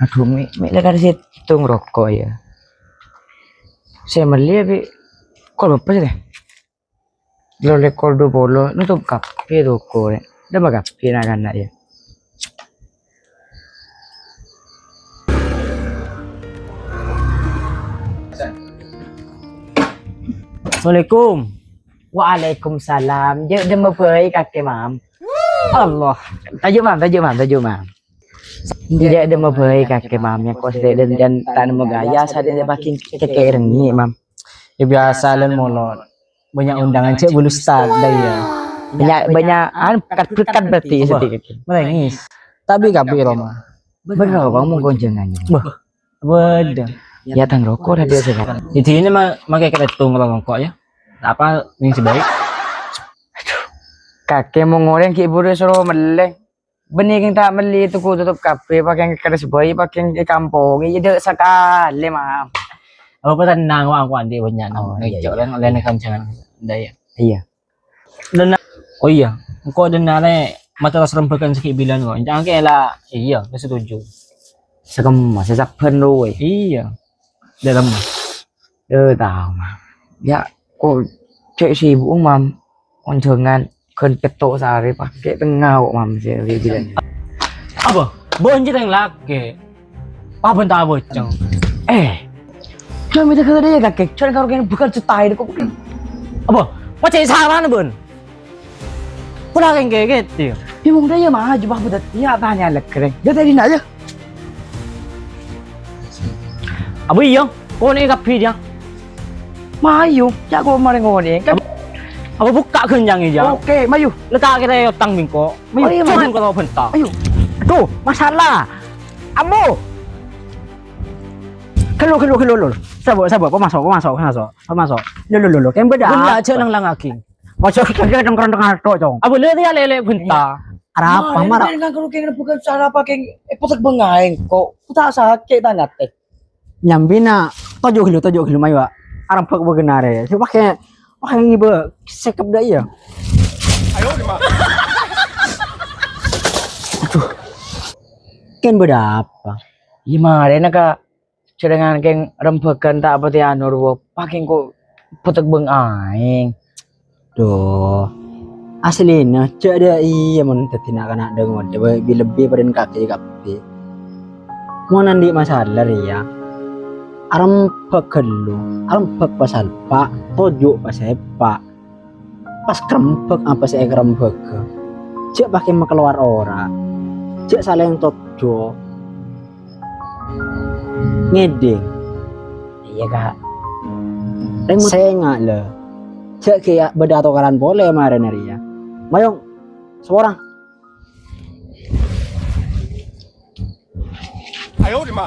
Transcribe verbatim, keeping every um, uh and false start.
Adhu, mè', mè' la karè sèttong roko', yâ. Sè mellè bi' kol bâppa' sè. Lo lekor dua puluh, nutup kabbhi toko rè. Dâ' emma kabbhi na'-kana', yâ. Assalamualaikum. Waalaikumsalam. Jâ' dâ' emma bhâi kakè, Mam. Allah. Toju', Mam, toju', Mam, toju', Mam. Jâ' dâ' emma bhâi kakè, Mam. Yâ, kos dâ' dân, dân ta' nemmo ghâjâ, sadhâjâ paghi' kèkè rèngngi', Mam. Yâ, biyasa lân molod. Bânnya' undangan cè' bâlus ta' dâ' iyâ. Bânnya', bânnya', anu, berkat-berkat berarti. Apa? Sedikit. Merengis. Tapi kabbhi roma. Bârâmpa mon konjhângan? Bâh, bâdâ. Yâ, tang roko' tadi sih, Kak. Jadi ini ma-, makai kereta ngerokok ya. Apa ini sebaik? Kakè mon orèng ghi' buru soro mellè. Bânnè kèng ta' mellè toko tutup kabbhi, pakèng keres bhâi, pakèng è kampong, iyâ dâ' sakalè, Mam. Apa tenang, wa, aku andi' bânnya'. Oh, iya, iya. Lain, lain kan jangan. Ndak, ya. Iya. Dan, oh iya, engko' dâ' enna' rè masalah serembagan sè ghi' bilân, kok. Encang kè la, iya, la setuju. Sakemma, sè sabbhân rowa. Iya. Dalam. Eh, tao, Mam. Yâ, kok cè' sibuk, Mam. Onjhângan ghân pètto' sarè pakè tengnga kok, Mam, sè bilân. Apa? Bonjreng lakè. Apa ta' boceng? Eh. Jâ' mènta ka dâ' iyâ, kakè. Jâ' karo kèng bhâkal juta ini kok. Apa? Pacè' sarana, bân. Pola kèng kèkè, yâ. Bingung dâ' iyâ, maju, Pak, budât. Iyâ, tanya lègrèng. Dâ' tadi na', yâ. Apa iya? Konè kabbhi, Jang. Mayu, ca'ko marè ngonè. Kan apa bukka' ghânjhângnga, Jang? Oke, mayu. Lèka'è rè otang bengko. Mayu. Oh, iya, Jang, Mas. Kalau benta. Ayo. Aduh, masalah. Ambo. Ghellu, ghellu, ghellu, lho. Sabo, sabo, pamaso', pamaso', pamaso'. Pamaso'. Lho, lho, lho, lho. Kèng bâdâ. Benda apa? Aja lang-langaghi. Ojo kagak nongkrong tengah tok, Cong. Apa lè dia lele benta? Arapa, Mar? Kan kalau kèng bukan salah pakai, eh, putek bengaeng kok. Ku ta' sakè' ta' ngatè. Nyambina, toju' ghâllu, toju' ghâllu, mayu, Wak. Arembhâk bâgân arè. Sè pakè, pakè ngibâ sekep dâ' iyâ. Aduh. Kèng bâdâ apa? Iyâ marèna, Ka'. Jhârângan kèng rembhâghân ta' patè anu rowa, pakè engko' bâtek bâng aèng. Duh, aslina jhâ' dâ' iyâ mon dhâddhi na'-kana' dhâ-ngodâ bi-, bi-, lebbi padâna kakè kabbhi. Mon andi' masalah rèya, arembhâk ghâllu, arembhâk pasalpa', toju' pasèpa'. Pas karembhâk apa sè èkarembhâghâ. Jhâ' pakè makalowar ora. Jhâ' salèng tojjhu. Ngèdhing. Iyâ, Ka'. Rèmot. Sènga', lè. Jhâ' kèya bâdâ atokaran polè marèna rèya. Mayong, saporang. Ayo, Dima.